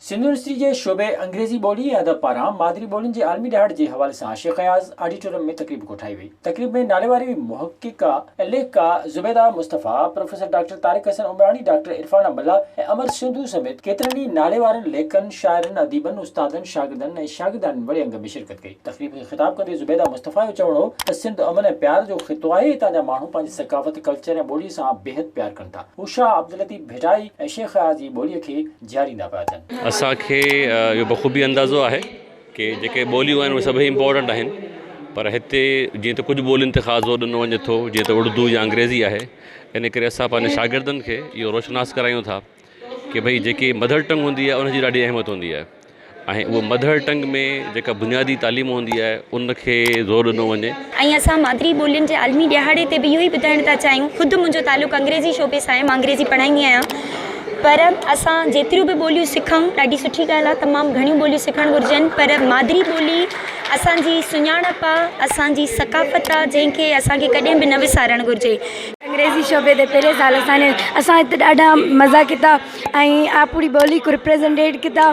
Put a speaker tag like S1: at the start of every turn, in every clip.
S1: Sindh university جي شعبي انگريزي ٻولي ۽ ادب پاران مادري ٻولين جي عالمي ڏهاڙي جي حوالي سان شيخ اياز آڊيٽوريم ۾ تقريب ڪوٺائي وئي. تقريب ۾ ناليواري محققه ۽ ليکڪا Zubaida Mustafa, professor doctor Tariq Hassan Umrani, doctor Irfana Mallah ۽ Amar Sindhu سميت ڪيترن ئي ناليوارن ليکڪن، شاعرن، اديبن، استادن، شاگردن ۽ شاگردياڻين وڏي انگ ۾ شرڪت ڪئي. تقريب کي خطاب ڪندي زبيده مصطفيٰ جو چوڻ هو ته سنڌ امن ۽ پيار جو خطو آهي، هتان جا ماڻهو پنهنجي ثقافت، ڪلچر ۽ ٻولي سان بيحد پيار ڪن ٿا. هو شاهه عبداللطيف ڀٽائي ۽ شيخ اياز جي ٻوليء کي جياريندا پيا اچن.
S2: اسان کي اهو بخوبي اندازو آهي ڪي جيڪي ٻوليون آهن اهي سڀئي امپورٽنٽ آهن پر هتي جيئن ته ڪجهه ٻولين تي خاص زور ڏنو وڃي ٿو جيئن ته اردو يا انگريزي آهي ان ڪري اسان پنهنجي شاگردن کي اهو روشناس ڪرايون ٿا ڪي ڀئي جيڪي مڌر ٽنگ هوندي آهي ان جي ڏاڍي اهميت هوندي آهي ۽ اهو مڌر ٽنگ ۾ جيڪا بنيادي تعليم هوندي آهي ان کي زور ڏنو وڃي.
S3: ۽ اسان مادري ٻولين جي عالمي ڏهاڙي تي به اهو ئي ٻڌائڻ ٿا چاهيون خود منهنجو تعلق انگريزي شعبي سان آهي مان انگريزي پڙهائيندي آهيان پر اسان جيتريون به ٻوليون سکون ڏاڍي سٺي ڳالهه آهي تمام گهڻيون ٻوليون سکڻ گهرجن پر مادري ٻولي اسان جي سڃاڻپ آهي اسان جي ثقافت آهي جنهن کي اسان کي ڪڏهن به نه وسارڻ گهرجي.
S4: انگريزي شعبي تي پهرين سال اسان اسان هتي ڏاڍا مزا ڪيتا ۽ آپڻي ٻولي کي ريپريزنٽيٽ ڪيتا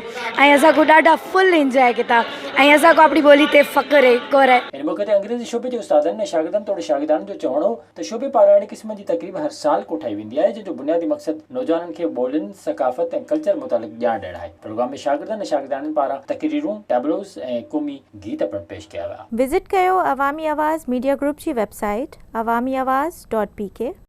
S4: ۽ اسان کو ڏاڍا فل انجواء ڪيتا ۽ اسان کو آپڻي ٻولي تي فخر هي گور
S1: هي. ان موقعي تي انگريزي شعبي جي استادن ۽ شاگردن توڙي شاگردياڻين جو چوڻ هو ته شعبي پاران اهڙي قسم جي تقريب هر سال ڪوٺائي ويندي آهي جنهن جو بنيادي مقصد نوجوانن کي ٻولين، ثقافت ۽ ڪلچر متعلق ڄاڻ ڏيڻ آهي. پروگرام ۾ شاگردن ۽ شاگردياڻين پاران تقريرون، ٽيبلوز ۽ قومي گيت پڻ پيش ڪيا ويا.
S5: وزٽ ڪيو عوامي آواز ميڊيا گروپ جي website Awami Awaz dot P K.